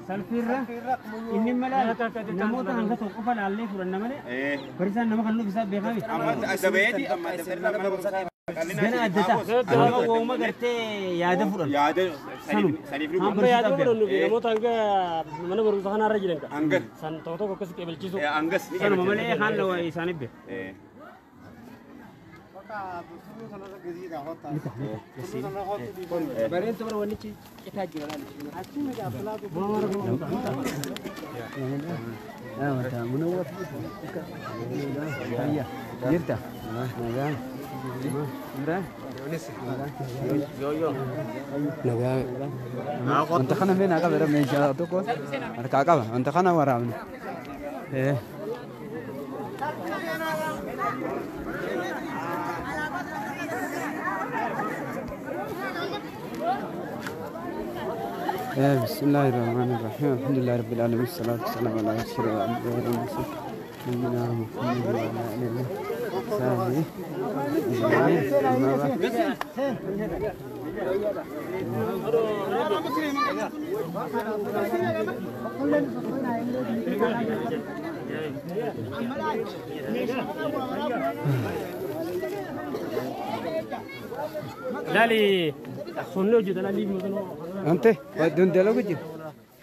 Salfirra inni mala namoota hanga tokko qofa laallee fudhanna malee barisaan nama kan nuuf isaa beekame. Gana adda ta'a. Wooma gartee yaada fudhannu. Amma yaada fudhannu namoota hanga mana barumsa kanarra jiran kan. San tokko tokko akkas qeebalchiisu. Sanuma malee kaan isaaniif beeku. بسم الله الرحمن الرحيم الحمد لله رب العالمين والصلاة والسلام على أشرف الأنبياء والمرسلين نبينا محمد وعلى آله وصحبه أجمعين. أما بعد، Laali sonne hojjeta laali أنت دون دلوقتي جر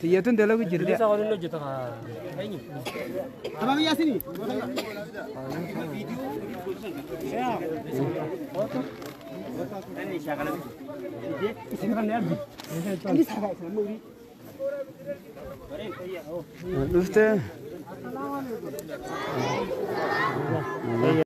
تيجي دلوقتي جر Isa waliin hojjeta eenyu? شفت.